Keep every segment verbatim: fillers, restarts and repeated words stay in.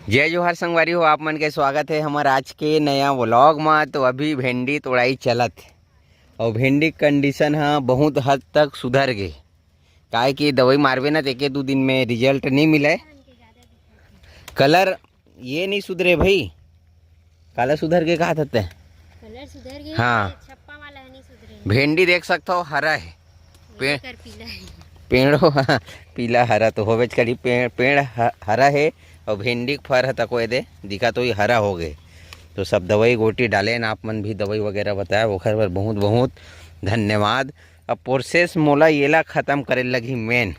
जय जोहार संगवारी हो, आप मन के स्वागत है हमर आज के नया व्लॉग मा। तो अभी भेंडी तोड़ाई चलत है और भेंडी कंडीशन ह बहुत हद तक सुधर गे, काहे कि दवाई मारबे ना, तो एके दू दिन में रिजल्ट नहीं मिले। कलर ये नहीं सुधरे भाई, काला सुधर के कहा थते? कलर सुधर गए, हाँ। छप्पा वाला है, नहीं सुधरे। भेंडी देख सकता हो, हरा है। पेड़ कर पीला है। पेड़ो पीला हरा तो होवेच करी। पेड़, पेड़ ह-, हरा है और भेंडी के फर ह तको एदे दिखा तो ये हरा हो गए। तो सब दवाई गोटी डाले न, आप मन भी दवाई वगैरह बताए, ओखर बर बहुत बहुत धन्यवाद। अब प्रोसेस मोला येला खत्म करे लगी मेन।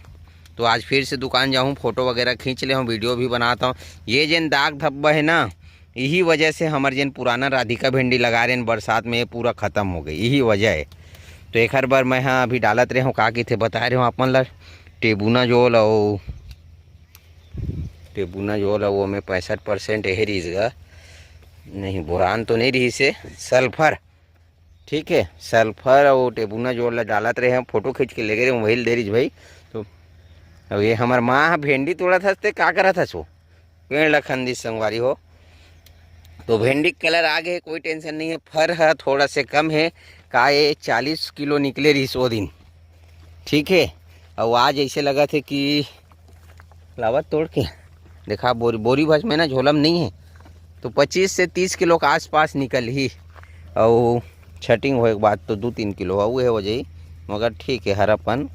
तो आज फिर से दुकान जाऊँ, फोटो वगैरह खींच ले हूँ, वीडियो भी बनाता हूँ। ये जेन दाग धब्बा है ना, यही वजह से हमर जेन पुराना राधिका भेंडी लगा रहे हैं बरसात में, ये पूरा खत्म हो गई, यही वजह है। तो एखर बर मैं हाँ अभी डालत रहे हूँ, का किथे बताए रहे हूँ अपन ला, टेबुना जोल और टेबुना जोल और वो में पैंसठ परसेंट यही रहीस गा, नहीं बोरान तो नहीं रहीस है, सल्फर, ठीक है, सल्फर और टेबुना जोल ला डालत रहे हैं, फोटो खींच के ले गए रहे हैं वही दे रहीस भाई। तो अब ये हमर माँ ह भेंडी तोड़त हस ते का करत हस वो, पेड़ ला खंदिस संगवारी हो। तो भेंडी के कलर आ गए, कोई टेंशन नहीं है। फर ह थोड़ा से कम है, का ये चालीस किलो निकले रहीस वो दिन, ठीक है। और आज ऐसे लगत है कि लावत तोड़ के देखा बोरी, बोरी भर में ना झोलम नहीं है, तो पच्चीस से तीस किलो के आसपास निकल ही। और छटिंग होए के बाद तो दो तीन किलो हुए हो जाई, मगर ठीक है, हरापन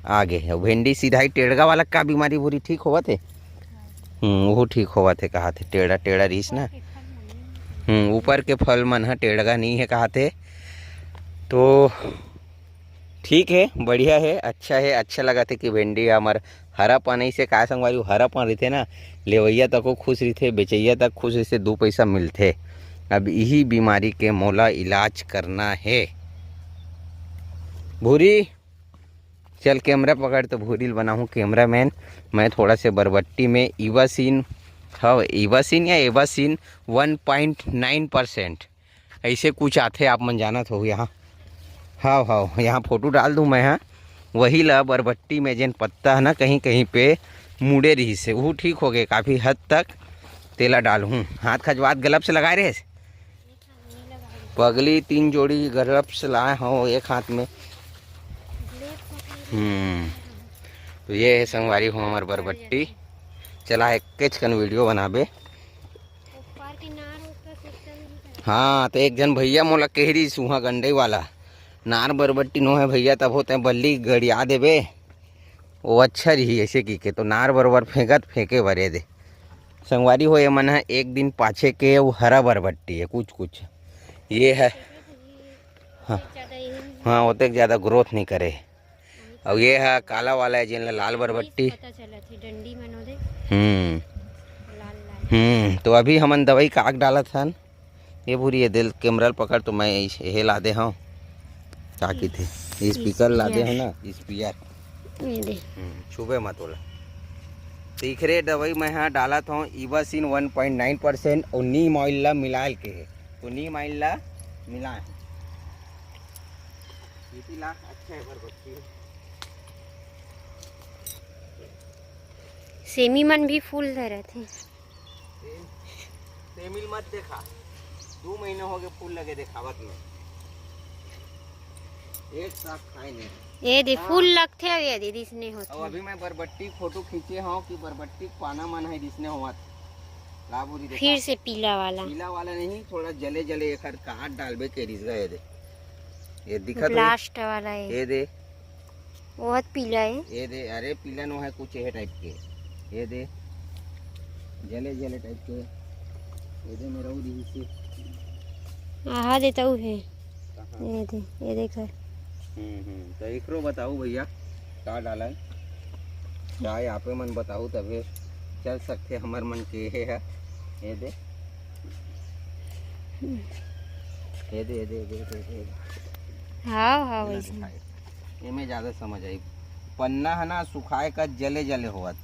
आ गए। और भेंडी सीधा ही टेड़गा वाला का बीमारी भूरी ठीक होवत है? हम्म, वो ठीक होवत है, कहा थे टेड़ा टेड़ा रहीस ना। हम्म, ऊपर के फल मन ह टेड़गा नहीं है, कहा थे। तो ठीक है, बढ़िया है, अच्छा है, अच्छा लगा थे कि भेंडी हमर हरापन ऐसे का संगवारी, हरापन रहिथे ना, लेवैया तको खुश रहिथे, बेचैया तक खुश रहिथे, दो पैसा मिलथे। अब यही बीमारी के मोला इलाज करना है। भूरी, चल कैमरा पकड़ तो भूरी ल बनाहूँ कैमरामैन। मैं थोड़ा से बरबट्टी में इवासिन, हाँ, इवासिन या एवासिन वन पॉइंट नाइन परसेंट ऐसे कुछ आथे, आप मन जानत हो यहाँ। हाव, हाव, यहाँ फोटो डाल दूँ मैं, हाँ। वही ला बरबट्टी में जेन पत्ता है ना, कहीं कहीं पे मुड़े रहीस हे, वो ठीक हो गए काफ़ी हद तक, तेला डालहूँ। हाथ खजवात ग्लव्स लगाए रहे, पगली तीन जोड़ी ग्लव्स लाए हो एक हाथ में। हम्म, तो ये है संगवारी हो हमर बरबट्टी। चला एक कन वीडियो बनाबे। ऊपर के नार ऊपर से एकदम ही खराब। हाँ, तो एक झन भैया मोला कह रही सुहा गंडई वाला, नार बरबट्टी नो है भैया, तब होते बल्ली गड़िया देबे, वो अच्छा रही ऐसे की के। तो नार बरोबर फेंकत फेंके भरे दे। संगवारी हो, ये मन है एक दिन पाछे के, वो हरा बरबट्टी है कुछ कुछ, ये है। हाँ, हाँ, ओतेक ज़्यादा ग्रोथ नहीं करे। और ये है काला वाला है, जेन ला लाल बरबट्टी। पता चलत हे, डंडी मन ओदे। हम्म। लाल लाल। हम्म, तो अभी हमन दवाई काक डालत हन। ये भूरी, ये दिल कैमरा ल पकड़, तो मैं इस-, ये ला दे हूँ। का की थे? इस स्पीकर ला दे हूँ ना, स्पीकर। ये दे। हम्म, छुबे मत ओला। तीखरे दवाई मैं हाँ डालत हूँ, इवासिन वन पॉइंट नाइन परसेंट और नीम ऑयल ला मिलाल के है। तो नीम ऑयल ला मिलाए हूँ। इसी ला अच्छा है बरबट्टी। सेमी मन भी फूल धरत हे। सेम-, सेमिल मत देखा, दो महीना हो गए फूल लगे देखावत में। एक साथ खाए नहीं। ये दे हाँ। फूल लगथे, ये दे दिसने होथे। अब अभी मैं बरबट्टी फोटो खींचे हूँ कि बरबट्टी के पाना मन है दिसने होवत। लाबुरी देखा। फिर से पीला वाला। पीला वाला नहीं, थोड़ा जले जले एक हर काट डालबे के रिस गए दे। ये दिखत होई? ब्लास्ट वाला है। ये दे। बहुत पीला है। ये दे, अरे पीला नो है, कुछ ये टाइप के। ये दे, जले जले टाइप के। ये दे मेरा उरी से। आहा देता हूँ है। कहाँ? ये दे, ये देख है। हम्म, हम्म। तो एकरो बताओ भैया, का डाला है? का यहाँ पे मन बताओ तबे चल सकते हमर मन के है। ये दे। ये दे, ये दे, ये दे, ये दे। हाँ, हाँ, ये ना वैसे। दिखाए। एमे ज्यादा समझ आई। पन्ना है ना, सुखाए का जले जले होवत।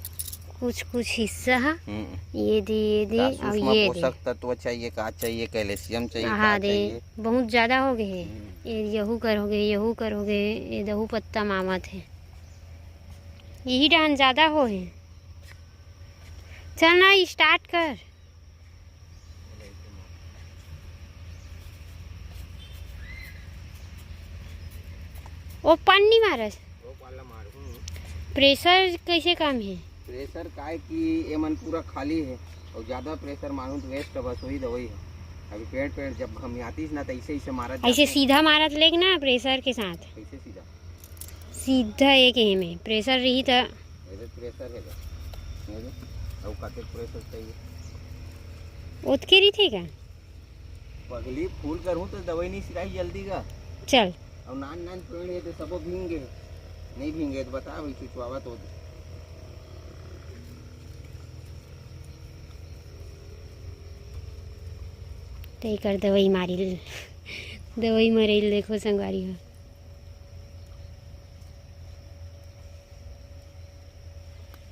कुछ कुछ हिस्सा है। हम्म। ये दे, ये दे, कासुस और में ये दे। पोषक तत्व चाहिए, का चाहिए, कैल्शियम चाहिए, हाँ का दे, चाहिए? बहुत ज्यादा हो गए हैं। हम्म। ये यहू कर हो गए, यहू कर हो गए, ये दहू पत्ता मामत है। यही डाहन ज्यादा हो है। चल ना, स्टार्ट कर। ओपन नहीं मारस। प्रेशर कैसे कम है? प्रेशर काय कि एमन पूरा खाली है, और ज्यादा प्रेशर मानू तो वेस्ट बस वही दवाई है। अभी पेड़ पेड़ जब घमियातीस ना, तो ऐसे ऐसे मारा ऐसे जाता है। सीधा मारत लेग ना प्रेशर के साथ। कैसे सीधा? सीधा एक एमे प्रेशर रही त। एदे प्रेशर है बे। एदे, अउ कतेक प्रेशर चाहिए? ओतके रहिथे का? पगली, फूल करूँ तो दवाई नहीं सिराई जल्दी का। चल। अउ नान नान पेड़ है तो सबो भींगे। नहीं भींगे तो बता भाई, चुचवावा तो। तेकर दवाई मारी, दवाई मरे देखो संगवारी हो।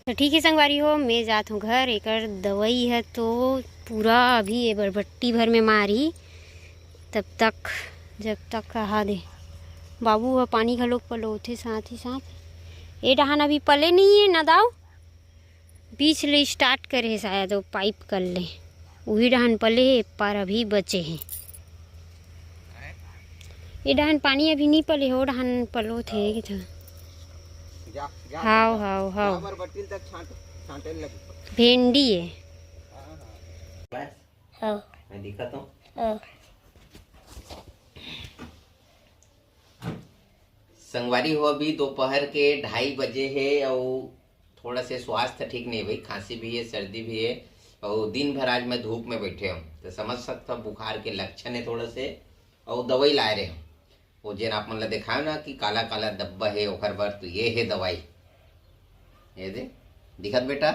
तो ठीक है संगवारी हो, मैं जात हूँ घर। एकर दवाई है तो पूरा अभी ये बरबट्टी भर में मारी, तब तक, जब तक कहा दे। बाबू ह पानी घलोक पलोथे साथ ही साथ। ए डहान अभी पले नहीं है ना दाऊ, बीच ले स्टार्ट करे हे शायद, वो पाइप कर ले, उही डहान पले हे, पर अभी बचे हे। ए डहान पानी अभी नहीं पले हो, डहान पलोथे कि था। जा, जा, हाव, जा, जा। हाव, हाव। जा, बरबट्टी तक छांट, छांटे लगी। भेंडी है। हाँ, हाँ। बस। हाँ। मैं दिखाता हूँ। हाँ। संगवारी हो, अभी दोपहर के ढाई बजे हे अउ थोड़ा से स्वास्थ्य ठीक नहीं भाई, खांसी भी है, सर्दी भी है, और दिन भर आज मैं धूप में बैठे हूँ, तो समझ सकता हूँ बुखार के लक्षण है थोड़ा से। और दवाई लाए रहे हूँ, वो जेन आप मन ला देखायो ना कि काला काला डब्बा है ओखर बर, तो ये है दवाई। ये दे, दिखत बेटा,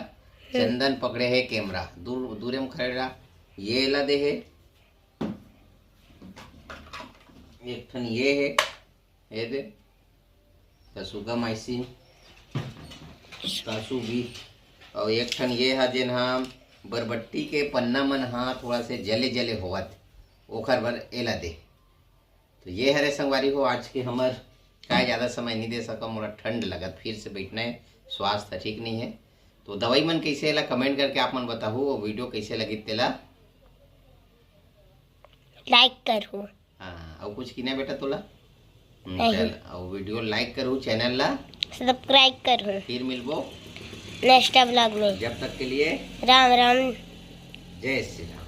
चंदन पकड़े है कैमरा, दूर दूरे में खड़े रहा। ये ला दे है, एक ठन ये है, ये दे, तसुगा माइसिन, तसु भी, और एक ठन ये हा जेन हा बरबट्टी के पन्ना मन हा थोड़ा से जले जले होवत, ओखर बर एला दे। तो ये हरे संगवारी हो आज के हमर, काय ज़्यादा समय नहीं दे सका, मोला ठंड लगत फिर से बैठना है, स्वास्थ्य ठीक नहीं है। तो दवाई मन कैसे एला कमेंट करके आप मन बताहू, और वीडियो कैसे लगी तेला। लाइक करहू। हाँ, और कुछ की ना बेटा तोला? हम्म, नहीं। चल, और वीडियो लाइक करू, चैनल ला सब्सक्राइब करहू। फिर मिलबो नेक्स्ट व्लॉग में। जब तक के लिए राम राम। जय श्री राम।